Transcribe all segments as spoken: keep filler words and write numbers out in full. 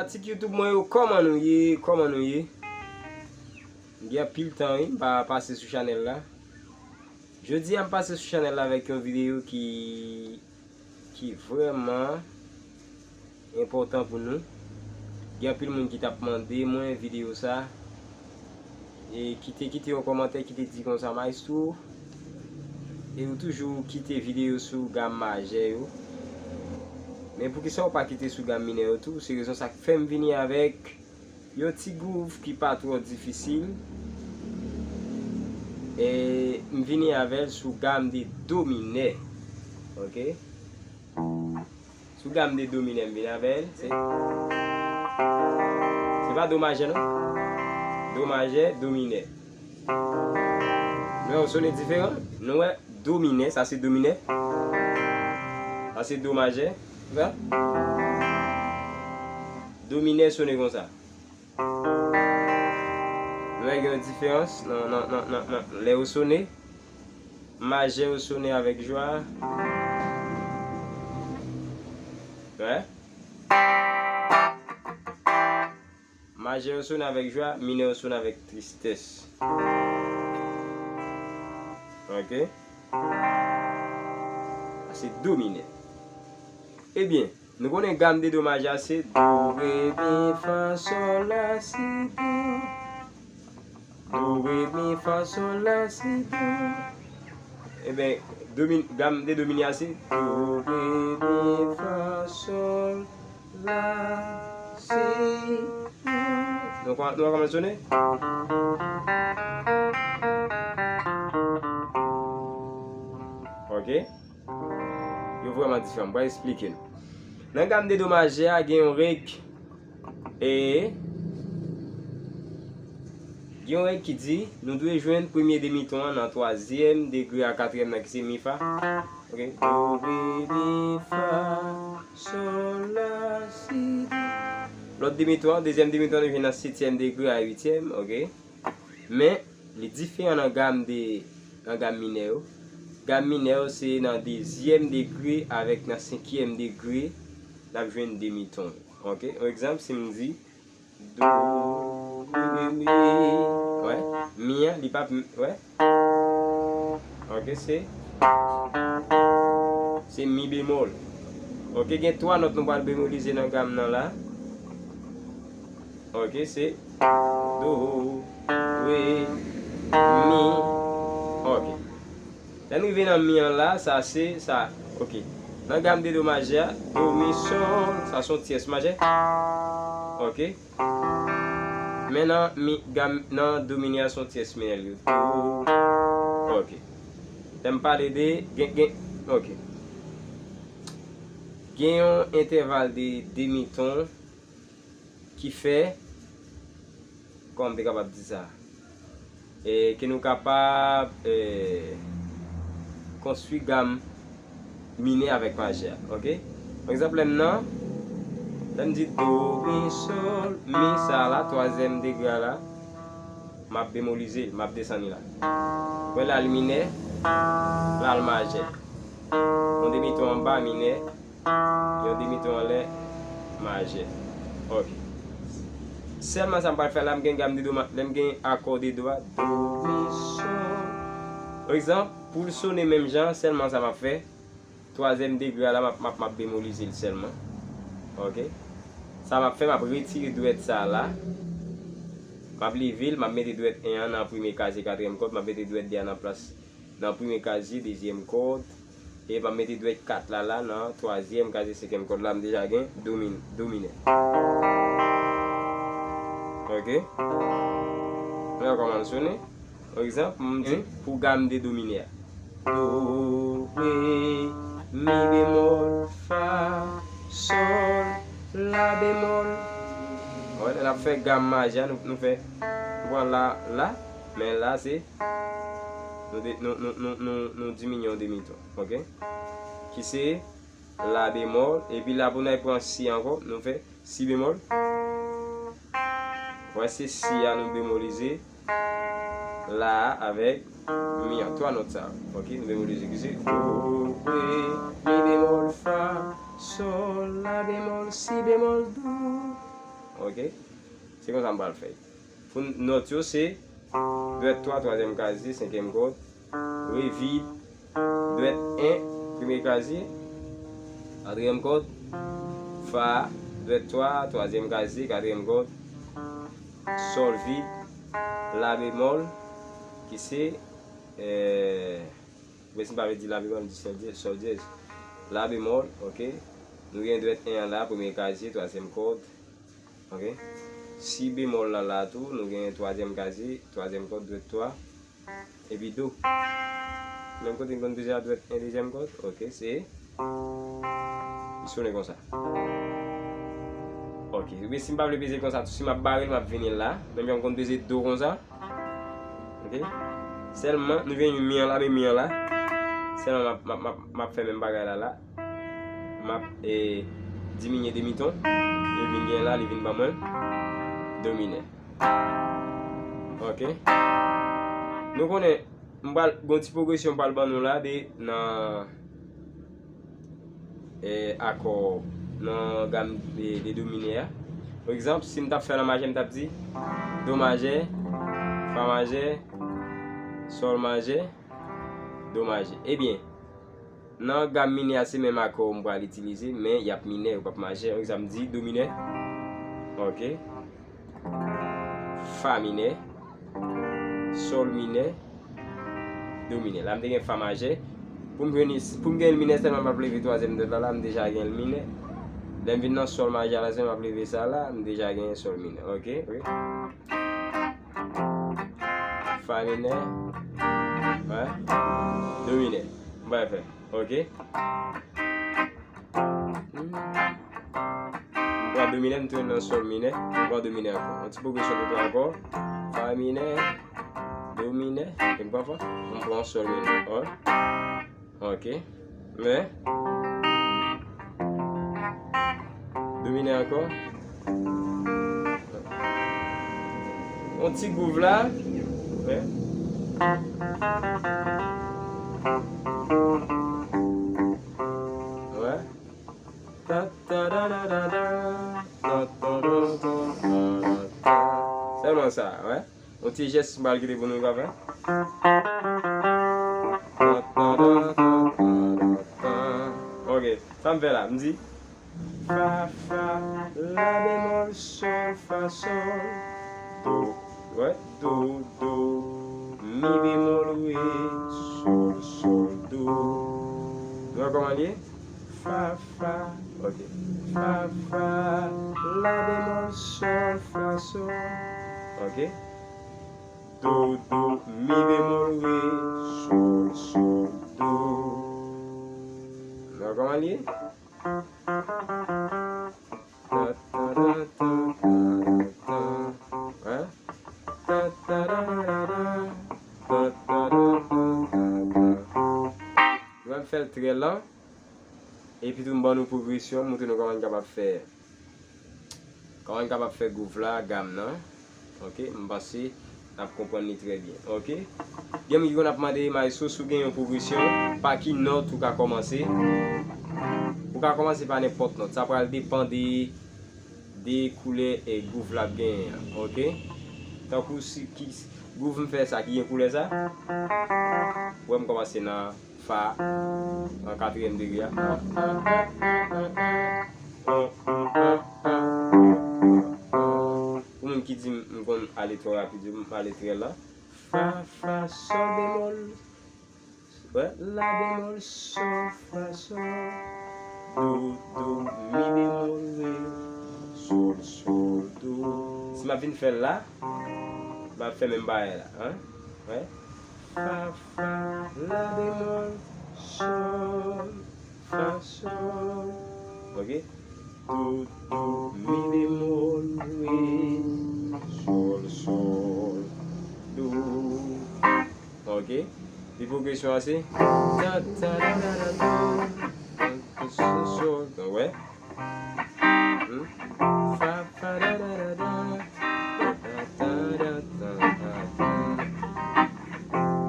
Fanatik YouTube mwen yo, kòman nou ye? Kòman nou ye? Gen anpil tan, wi, m pa pase sou chanèl la. Jodi a, m pase sou chanèl la avèk yon videyo ki, ki vrèman enpòtan pou nou. Gen anpil moun ki t ap mande mwen videyo sa. E ki te kite yon kòmantè ki te di konsa, "Maestro, e ou toujou kite videyo sou gam majè yo. Men poukisa ou pa kite sou gam minè yo tou?" Se rezon sa k fè m vini avèk yon ti groove ki pa twò difisil. E m vini avè l sou gam de do minè. Ok? Sou gam de do minè m vin avè l, se, se pa do majè non. Do majè, do minè. Nou wè, yo sone diferan. Nou wè, do minè, sa se do minè. Sa se do majè. Sa? Do minè sone konsa. Nou wè gen yon diferans nan, nan, nan, nan, nan lè yo sone. Majè yo sone avèk jwa. Wè. Majè yo sone avèk jwa, minè yo sone avèk tristès. Ok? Sa se do minè. Ebyen, nou konnen gam de do majè a se do, re, mi, fa, sòl, la, si, do. Do, re, mi, fa, sòl, la, si, do. Ebyen, do min-, gam de do minè a se do, re, mi, fa, sòl, la, si, do. Nou kò-, nou wè kòman l sone? Ok. Yo vrèman diferan. M pral esplike nou. Nan gam de do majè a, gen yon règ, e, gen yon règ ki di nou dwe jwenn premye demiton an nan twazyèm degre a katriyèm nan ki se mi fa. Ok? Do, re, mi, fa, sòl, la, si, do. Lòt demiton an, dezyèm demiton an, nou jwenn nan setyèm degre a uityèm. Ok? Men, li diferan nan gam de, nan gam minè yo. Gam minè yo, se nan dezyèm degre avèk nan senkyèm degre, n ap jwenn demiton yo. Ok? Yon egzanp, si m di, do, re, mi, wè, mi an, li p ap, wè? Ok, se, se mi bemòl. Ok, gen twa nòt nou pral bemolize nan gam nan la. Ok, se do, re, mi. Ok. Lè n rive nan mi an la, sa se sa. Ok. Nan gam de do majè a, do, mi, sòl, sa se yon tyès majè. Ok. Men nan mi, gam, nan do minè a se yon tyès minè l ye. Do. Ok. Lè m pale de, gen, gen, ok. Gen yon entèval de demiton ki fè, kòman m te kapab di sa? E, ke nou kapab, e, konstwi gam minè avèk majè a, ok? Pa egzanp, lè m nan, lè m di do, mi, sòl, mi, sa la, twazyèm degre a la, m ap bemolize l, m ap desann li la. Wè la l minè, la l majè. Yon demiton anba minè, yon demiton anlè majè. Ok. Sèlman sa m pral fè la, m gen gam de do ma-, lè m gen akò de do a, do, mi, sòl. Pa egzanp, pou l sone menm jan, sèlman sa m ap fè, twazyèm degre a la, m ap, m ap, m ap bemolize l sèlman. Ok. Sa m ap fè, m ap retire dwèt sa a la. M ap leve l, m ap mete dwèt en an nan premye kazye katriyèm kòd, m ap mete dwèt de a nan plas nan premye kazye, dezyèm kòd, e m ap mete dwèt kat la la nan twazyèm kazye, senkyèm kòd la, m deja gen do min-, do minè. Ok? Nou wè kòman l sone? Pa egzanp, m di pou gam de do minè a. Do, re, mi bemòl, fa, sòl, la bemòl. Wè, lè n ap fè gam majè a, nou, nou fè, nou pran la, la, men la se, nou de-, nou, nou, nou, nou, nou diminye yon demiton, ok? Ki se la bemòl, epi la pou n al pran si ankò, nou fè si bemòl. Wè, se si a nou bemolize, la a avèk mi an, twa nòt sa yo. Ok, nou bemolize ki se do, re, mi bemòl, fa, sòl, la bemòl, si bemòl, do. Ok? Se konsa m pral fè. Pou nòt yo, se dwèt twa, twazyèm kazye, senkyèm kòd, re vid, dwèt en, premye kazye, katriyèm kòd, fa, dwèt twa, twazyèm kazye, katriyèm kòd, sòl vid, la bemòl, ki se, eh, men si m pa vle di la bemòl, m di sòl dyèz, sòl dyèz. La bemòl, ok. Nou gen dwèt en an la, premye kazye, twazyèm kòd. Ok. Si bemòl la la tou, nou gen twazyèm kazye, twazyèm kòd, dwèt twa, epi do. Menm kote n konn peze a dwèt en, dezyèm kòd, ok, se, li sonnen konsa. Ok, men si m pa vle peze konsa tou, si m ap bare l, m ap vini la. Menm jan m konn peze do konsa. Ok? Sèlman, nou gen yon mi an la, men mi an la. Sèlman, m ap, m ap, m ap, m ap fè menm bagay la, la. M ap, eh, diminye demiton. Li vin gen la, li vin ban mwen do minè. Ok? Nou konnen, m pral, gon ti pwogresyon m pral ban nou la, de, nan, eh, akò, nan gam de, de do minè a. Pa egzanp, si m t ap fè nan majè, m t ap di do majè, fa majè, sòl majè, do majè. Ebyen, nan gam minè a, se menm akò m pral itilize, men y ap minè, yo p ap majè. Pa egzanp, m di do minè. Ok. Fa minè, sòl minè, do minè. La, m te gen fa majè. Pou m jwenn, pou m gen l minè sèlman, m ap leve twazyèm dwèt la, la, m deja gen l minè. Lè m vin nan sòl majè la, sèlman m ap leve sa la, m deja gen sòl minè. Ok, ok. Fa minè, wè, do minè. M pral fè, ok. M pran do minè, m tounen nan sòl minè, m pran do minè ankò. Yon ti pwogresyon de twa akò. Fa minè, do minè, e m pran fa, m pran sòl minè. Ò. Ok. Men. Do minè ankò. Yon ti gwouv la. Men. Wè. Ta, ta, da, da, da, da. Ta, ta, da, da, da, da, da. Sèlman sa, wè. Yon ti jès m pral kite pou nou ka fè. Ta, ta, da, ta, ta, da, ta. Ok, sa m fè la, m di fa, fa, la bemòl, sòl, fa, sòl, do, wè, do, do, mi bemòl, re, sòl, sòl, do. Nou wè kòman l ye? Fa, fa, ok. Fa, fa, la bemòl, sòl, fa, sòl. Ok. Do, do, mi bemòl, re, sòl, sòl, do. Nou wè kòman l ye? Ta, ta, da, ta, ta, da, ta. Hein? Ta, ta, da, da, da, da. Ta, ta, da, ta, ta, da. Nou pral fè l trè lan. Epi tou m ban nou pwogresyon, montre nou kòman n kapab fè, kòman n kapab fè gwouv la, gam nan. Ok, m panse n ap konprann li trè byen. Ok? Gen moun ki konn ap mande, "Maestro, si w gen yon pwogresyon, pa ki nòt ou ka kòmanse?" Ou ka kòmanse pa nenpòt nòt. Sa pral depann de, de koulè e gwouv la ap genyen an. Ok? Tankou si ki, gwouv m fè sa ki gen koulè sa. Wè m kòmanse nan fa, an katriyèm degre a. Pou moun ki di m, m konn ale twò rapid, m ale trè lan. Fa, fa, sòl bemòl. Wè, la bemòl, sòl, fa, sòl. Do, do, mi bemòl, re, sòl, sòl, do. Si m ap vin fè l la, m ap fè menm bagay la, hein? Wè. Fa, fa, la bemòl, sòl, fa, sòl. Ok? Do, do, mi bemòl, re, sòl, sòl, do. Ok? Li pwogresyon an se ta, ta, da, da, da, da, ta, ta, sòl, sòl. Donk, wè. Hmm? Fa, fa, da, da, da, da. Ta, ta, da, ta, ta, da, ta, ta.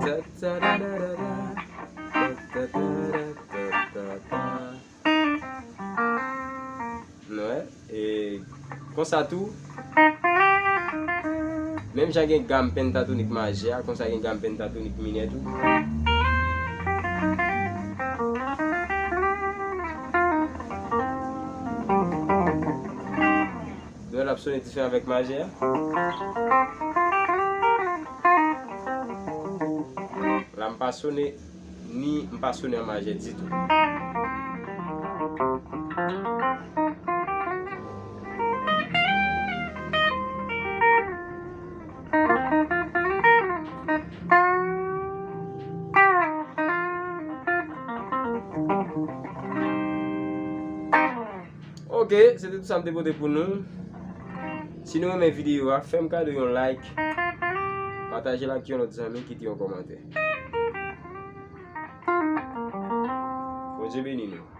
Ta, ta, da, da, da, da. Ta, ta, da, da, ta, ta, ta. Nou wè? E, konsa tou, Menm jan gen gam pentatonik majè a, konsa gen gam pentatonik minè tou. Nou wè l ap sone diferan avèk majè a. La m pa sone, ni m pa sone an majè ditou. Ok, se te tout sa m te pote pou nou. Si nou renmen videyo a, fè m kado yon like, pataje l ak yon lòt zanmi, kite yon kòmantè. Bondye beni nou.